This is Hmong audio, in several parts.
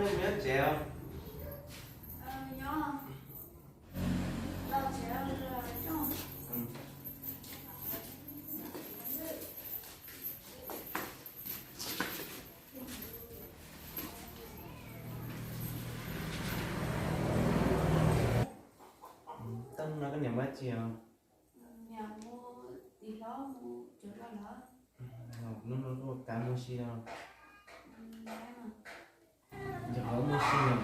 Nyob tsev os? Tag no koj niam mus dab tsi os? Hnub no luaj kav mus ua si los? Yog mus ua si os?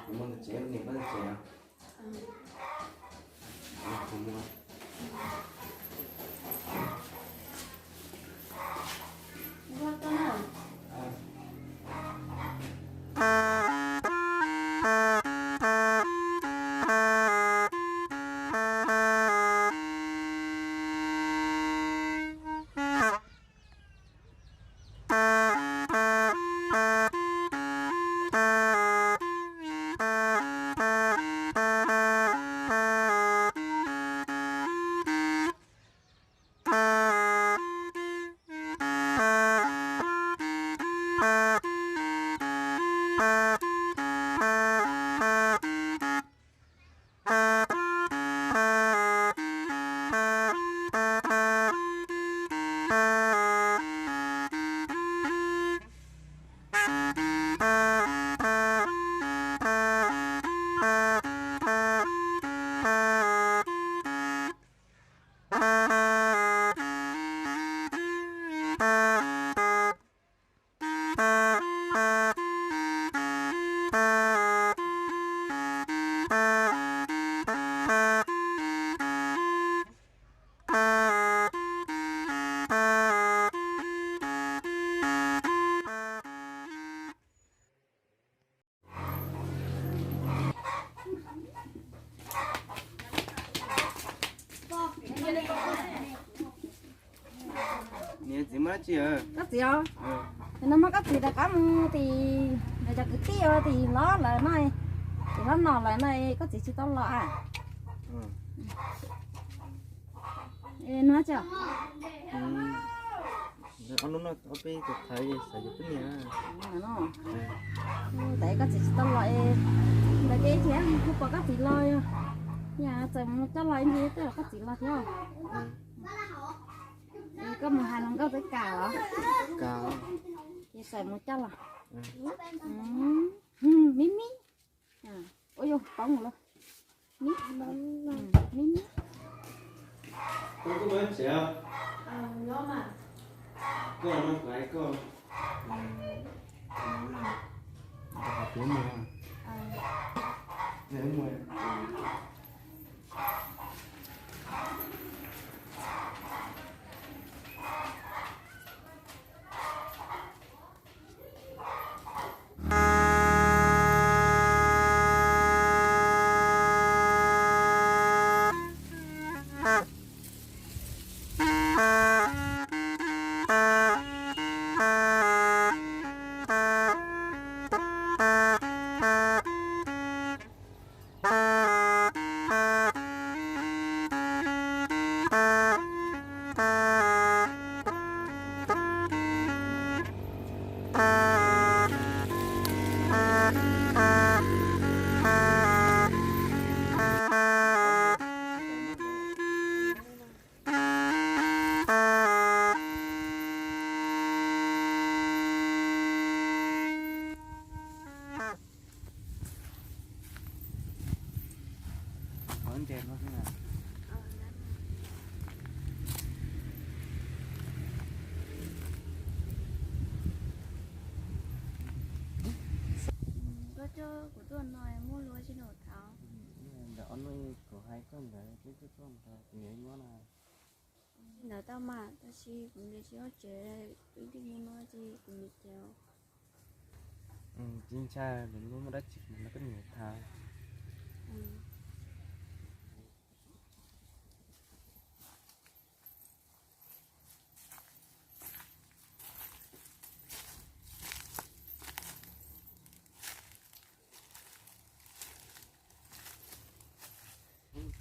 Kuv mus ntawm tsev, niam pab ntawm tsev os. Niam txiv muaj dab tsi? Koj txiv os? No muab koj txiv rov qab mus tim cov kwv tij tim hlob lawm no, tim hlob no lawm no, koj txiv tsis tau los a? No tsis, ob lub no ob peb tus thaiv xav yuav peb niam. Ntawd koj txiv tsis tau los es, ntawd ces thiab kuv pom koj txiv los, yog txawm mus coj los ntsis twb los koj txiv los thiab. Es koj mus hais hluas nkauj twb kam los? Kam. Ces txawm mus coj los. Mib mib. Ua yog poob los. Mib mib. Koj kuj muaj tsev os? Koj no kuv hais koj. Kuv mus. Koj coj kuv tuaj no muaj lus tsi los thov? Ntawm ob hnub kuv hais koj ntawd, twb tuaj ntawd kuv niam nyob na. Ntawd tau mas, tab sis kuv niam tsis muaj tsev, ib tij mus no ces kuv niam cem. Tsis ntshai, lwm hnub muaj dab tsi kuv mam nrog koj niam tham.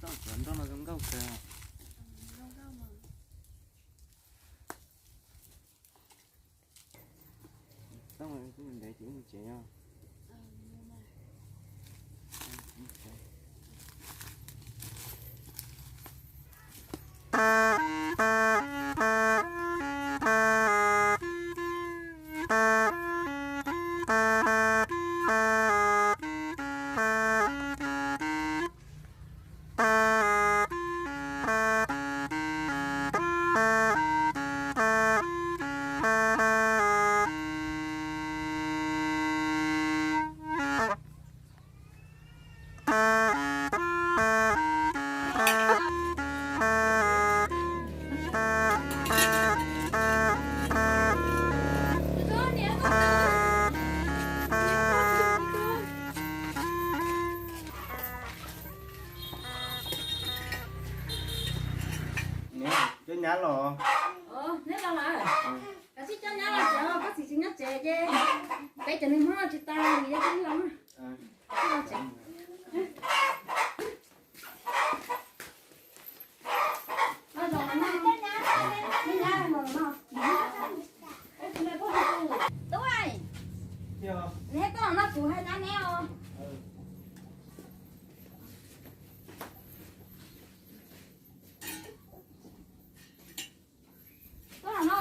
Txoj cov nroj no zoo nkauj kawg. Txoj ntev ces wb mus tsev os. Cov nyab los. Neb los lawm. Kav tsij coj nyab los tsev, koj txiv tsis nyob tsev ces peb cov neeg Hmoob tsis tau li, coj los. Tub, neb tuaj no kuv hais nyab neb os. Tuaj no.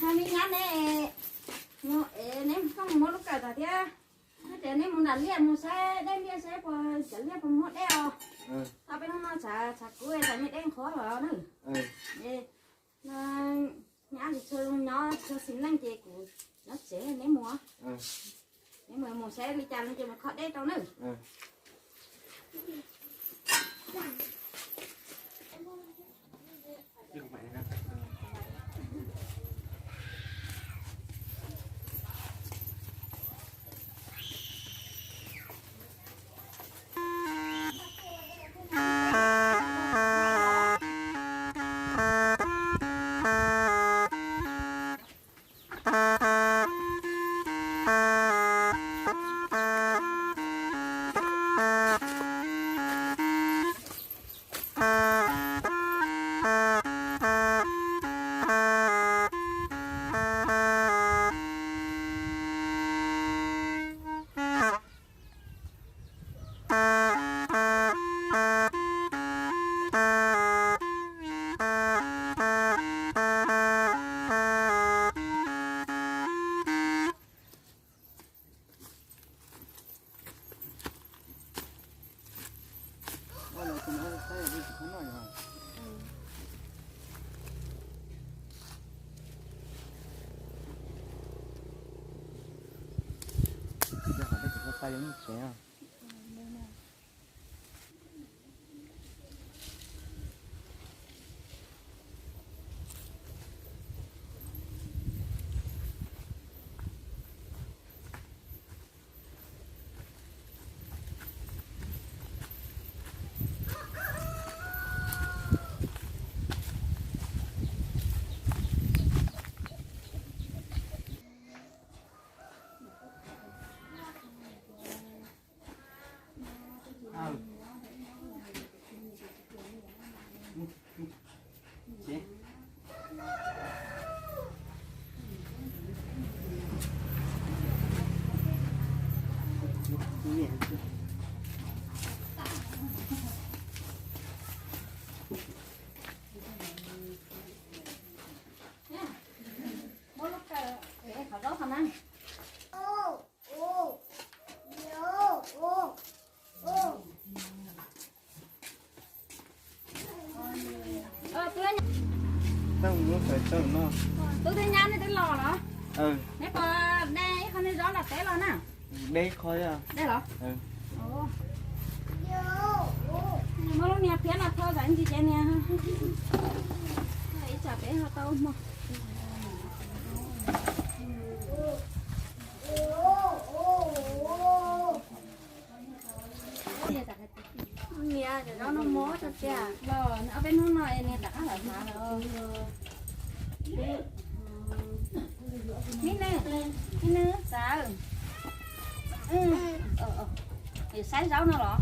Hais me nyab neb, neb koj mus muab lub kawm tod thiab. Neb tias neb mus nram liaj mus saib dej liaj saib puas cov liaj puas muaj dej os. Tau peb hnub no tshav tshav kub tsam me dej qhuav los na. Nyab tsis tshua zoo nyob, tsis tshua xis neej ces kuv nyob tsev, neb mus. Neb mus mus saib li cas no ces mus kho dej rau nawb. Muab lub kawm qhov zaub qhov na. Tub twb nyab nej twb los los? Neb puas de ib qho niag zaub nram teb los na? De qho. De los? Muab lub niag phiab no thauj txawm ntsis ces niag ib tsam peb ho tau hmo. Niam, cov zaub no muab rau tiag los, ob peb hnub no es niam rov qab los hnav lawm. Neb, neb xav saib zaub no los?